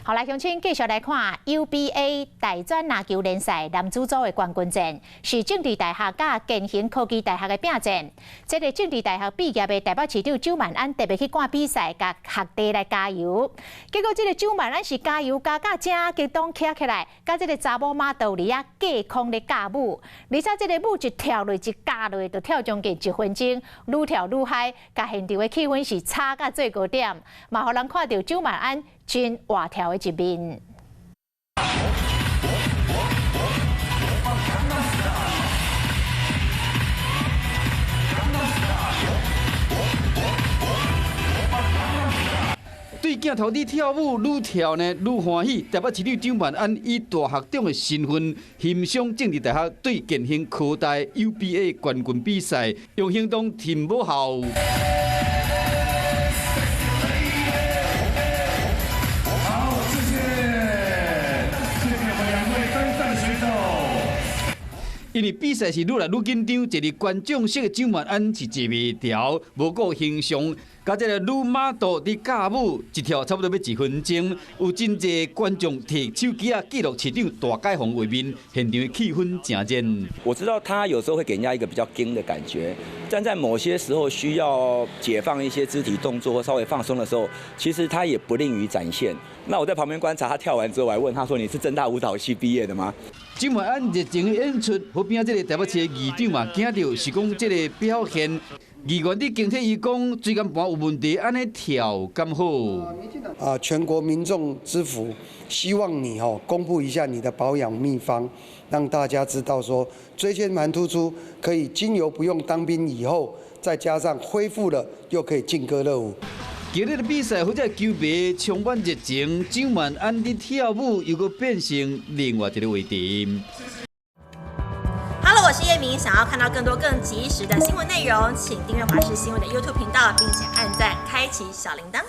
好來，鄉親繼續來看 UBA 大專籃球聯賽男子組的冠軍戰，是政治大學佮建興科技大學的拚戰。這个政治大學畢業的台北市長蔣萬安特別去看比賽，共學弟來加油。結果這个蔣萬安是加油加甲真激動，徛起來，佮這个查某媽道佇遐隔空咧教舞，而且這个舞一跳落一加落，就跳將近一分鐘，愈跳愈 high，共現場的氣氛是炒甲最高點，嘛予人看著蔣萬安真活跳的一面。對鏡頭佇跳舞，愈跳呢愈歡喜。台北市長蔣萬安以大學長的身份，欣賞政治大學對建興科大 UBA 冠軍比賽，用行動挺母校。好，謝謝，謝謝我們兩位參賽選手。因為比賽是愈來愈緊張，一個觀眾席的蔣萬安是坐袂牢，無顧形象，佮這个女 model 佇教舞，一跳差不多欲一分鐘，有真濟觀眾提手機仔記錄市長大解放畫面，現場的氣氛誠熱。我知道他有時候會給人家一個比較硬的感覺，但在某些時候需要解放一些肢體動作或稍微放鬆的時候，其實他也不吝於展現。那我在旁邊觀察他跳完之後，我還問他說：“你是政大舞蹈系畢業的嗎？” 蔣萬安熱情的演出，予邊仔這个台北市的議長嘛驚著，是講這个表現。議員佇警惕伊講，椎間盤有問題，按呢跳敢好？啊，全國民眾之福，希望你吼公布一下你的保養秘方，讓大家知道說椎間盤突出可以經由不用當兵以後，再加上恢復了，又可以勁歌熱舞。今日的比賽，予這个球迷充滿熱情，蔣萬安佇跳舞又閣變成另外一个話題。 Hello，我是葉明，想要看到更多更及時的新聞內容，請訂閱華視新聞的 YouTube 頻道，並且按讚，開啟小鈴鐺。